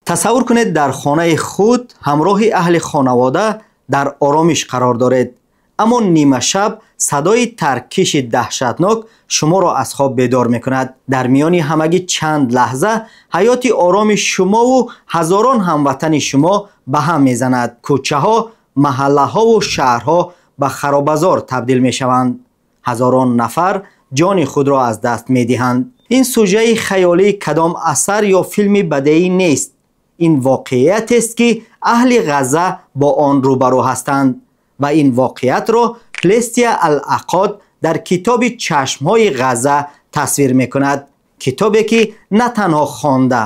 Тасаввур кунед, дар хонаи худ ҳамроҳи аҳли хонавода дар оромиш қарор доред, аммо нимашаб садои таркиши даҳшатнок шуморо аз хоб бедор мекунад. Дар миёни ҳамагӣ чанд лаҳза ҳаёти ороми шумову ҳазорон ҳамватани шумо ба ҳам мезанад. Кӯчаҳо, маҳаллаҳову шаҳрҳо ба харобазор табдил мешаванд. Ҳазорон нафар ҷони худро аз даст медиҳанд. Ин сужаи хаёлии кадом асар ё филми бадеӣ нест. Ин воқеиятест, ки аҳли Ғазза бо он рӯбарӯ ҳастанд ва ин воқеиятро Плестия Ал-Ақод дар китоби «Чашмҳои Ғазза» тасвир мекунад. Китобе, ки на танҳо хонда,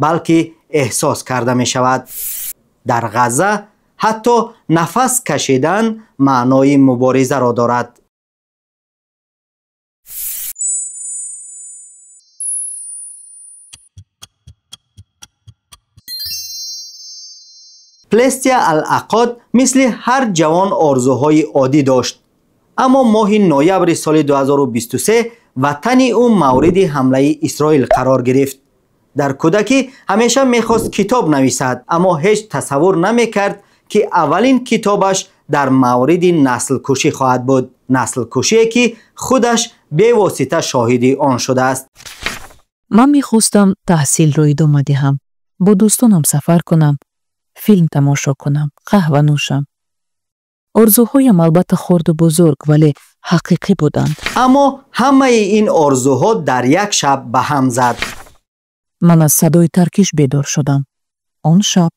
балки эҳсос карда мешавад. Дар Ғазза ҳатто нафас кашидан маънои муборизаро дорад. Плестия Ал-Ақод мисли ҳар ҷавон орзуҳои оддӣ дошт, аммо моҳи ноябри соли 2023 ватани ӯ мавриди ҳамлаи Исроил қарор гирифт. Дар кӯдакӣ ҳамеша мехост китоб нависад, аммо ҳеҷ тасаввур намекард, ки аввалин китобаш дар мавриди наслкушӣ хоҳад буд. Наслкушие, ки худаш бевосита шоҳиди он шудааст. Ман мехостам таҳсилро идома диҳам, бо дӯстонам сафар кунам, филм тамошо кунам, қаҳва нӯшам. Орзуҳоям албатта хурду бузург, вале ҳақиқӣ буданд. Аммо ҳамаи ин орзуҳо дар як шаб ба ҳам зад. Ман аз садои таркиш бедор шудам. Он шаб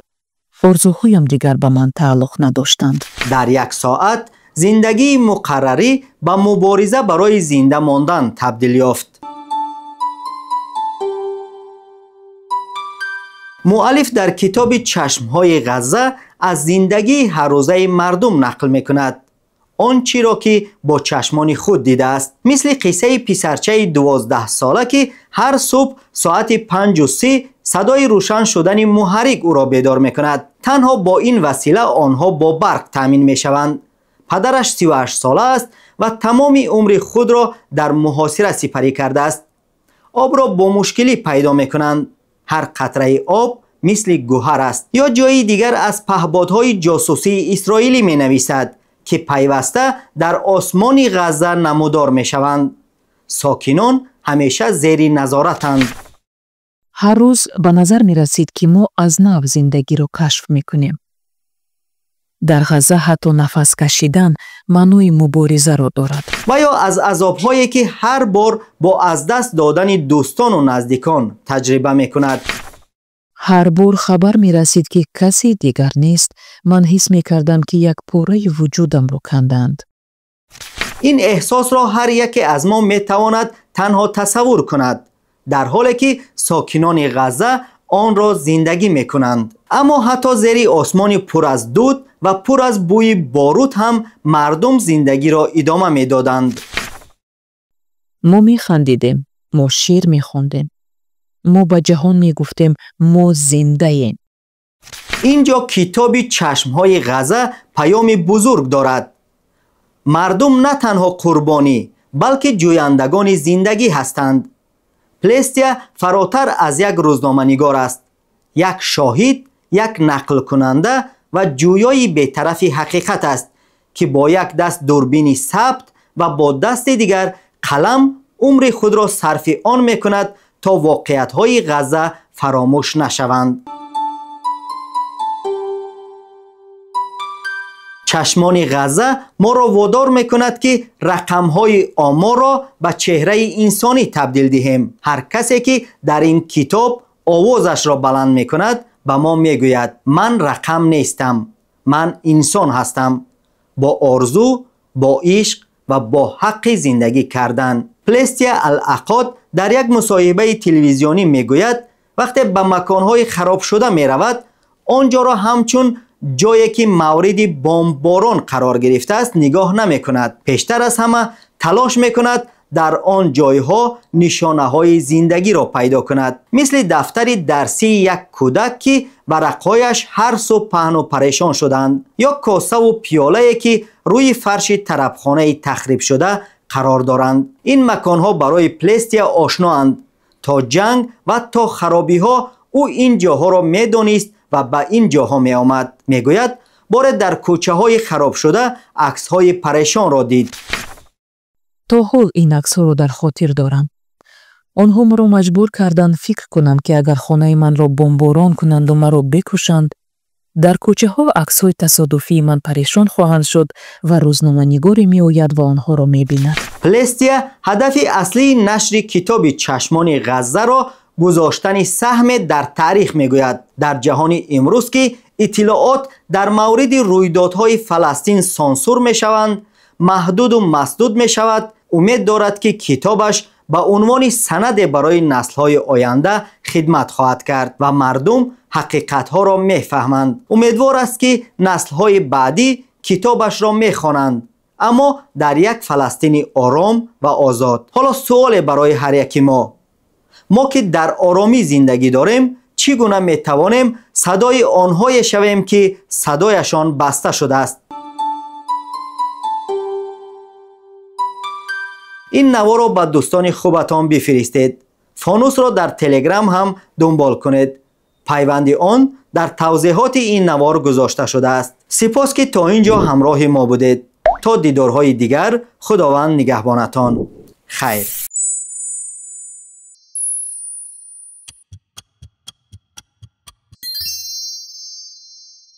орзуҳоям дигар ба ман тааллуқ надоштанд. Дар як соат зиндагии муқаррарӣ ба мубориза барои зинда мондан табдил ёфт. Муаллиф дар китоби «Чашмҳои Ғазза» аз зиндагии ҳаррӯзаи мардум нақл мекунад, он чиро, ки бо чашмони худ дидааст. Мисли қиссаи писарчаи 12-сола, ки ҳар субҳ соати 5:30 садои рӯшан шудани муҳаррик ӯро бедор мекунад. Танҳо бо ин васила онҳо бо барқ таъмин мешаванд. Падараш 38-сола аст ва тамоми умри худро дар муҳосира сипарӣ кардааст. Обро бо мушкилӣ пайдо мекунанд. Ҳар қатраи об мисли гӯҳар аст. Ё ҷои дигар аз паҳбодҳои ҷосусии исроилӣ менависад, ки пайваста дар осмони Ғазза намудор мешаванд. Сокинон ҳамеша зери назоратанд. Ҳар рӯз ба назар мерасид, ки мо аз нав зиндагиро кашф мекунем. Дар Ғазза ҳатто нафас кашидан маънои муборизаро дорад. Ва ё аз азобҳое, ки ҳар бор бо аз даст додани дӯстону наздикон таҷриба мекунад. Ҳар бор хабар мерасид, ки касе дигар нест, ман ҳис мекардам, ки як пораи вуҷудамро канданд. Ин эҳсосро ҳар яке аз мо метавонад танҳо тасаввур кунад, дар ҳоле ки сокинони Ғазза онро зиндагӣ мекунанд. Аммо ҳатто зери осмони пур аз дуд ва пур аз бӯи борут ҳам мардум зиндагиро идома медоданд. Мо механдидем, мо шеър мехондем, мо ба ҷаҳон мегуфтем, мо зиндаем. Ин ҷо китоби «Чашмҳои Ғазза» паёми бузург дорад. Мардум на танҳо қурбонӣ, балки ҷӯяндагони зиндагӣ ҳастанд. Плестия фаротар аз як рӯзноманигор аст, як шоҳид, як нақлкунанда ва ҷӯёи бетарафи ҳақиқат аст, ки бо як даст дурбини сабт ва бо дасти дигар қалам умри худро сарфи он мекунад, то воқеиятҳои Ғазза фаромӯш нашаванд. Чашмони Ғазза моро водор мекунад, ки рақамҳои оморро ба чеҳраи инсонӣ табдил диҳем. Ҳар касе, ки дар ин китоб овозашро баланд мекунад, ба мо мегӯяд: ман рақам нестам, ман инсон ҳастам, бо орзу, бо ишқ ва бо ҳаққи зиндагӣ кардан. Плестия Ал-Ақод дар як мусоҳибаи телевизионӣ мегӯяд, вақте ба маконҳои харобшуда меравад, он ҷоро ҳамчун ҷое, ки мавриди бомборон қарор гирифтааст, нигоҳ намекунад. Пештар аз ҳама талош мекунад дар он ҷойҳо нишонаҳои зиндагиро пайдо кунад, мисли дафтари дарсии як кӯдак, ки варақҳояш ҳар субҳ паҳну парешон шуданд, ё косаву пиёлае, ки рӯи фарши тарабхонаи тахрибшуда қарор доранд. Ин маконҳо барои Плестия ошноанд. То ҷанг ва то харобиҳо Ӯ ин ҷоҳоро медонист ва ба ин ҷоҳо меомад. Мегӯяд, боре дар кӯчаҳои харобшуда аксҳои парешонро дид. То ҳол ин аксҳоро дар хотир дорам. Онҳо маро маҷбур карданд фикр кунам, ки агар хонаи манро бомборон кунанду маро бикушанд, дар кӯчаҳо аксҳои тасодуфии ман парешон хоҳанд шуд ва рӯзноманигоре меояд ва онҳоро мебинад. Плестия ҳадафи аслии нашри китоби «Чашмони Ғаззаро» гузоштани саҳме дар таърих мегӯяд. Дар ҷаҳони имрӯз, ки иттилоот дар мавриди рӯйдодҳои Фаластин сансур мешаванд, маҳдуду масдуд мешавад, умед дорад, ки китобаш ба унвони санаде барои наслҳои оянда хидмат хоҳад кард ва мардум ҳақиқатҳоро мефаҳманд. Умедвор аст, ки наслҳои баъдӣ китобашро мехонанд, аммо дар як Фаластини ором ва озод. Ҳоло суоле барои ҳар яки мо: мо ки дар оромӣ зиндагӣ дорем, чӣ гуна метавонем садои онҳое шавем, ки садояшон баста шудааст? Ин наворо ба дӯстони хубатон бифиристед. Фонусро дар Телеграм ҳам дунбол кунед. Пайванди он дар тавзеҳоти ин навор гузошта шудааст. Сипос, ки то ин ҷо ҳамроҳи мо будед. То дидорҳои дигар, Худованд нигаҳбонатон. Хайр.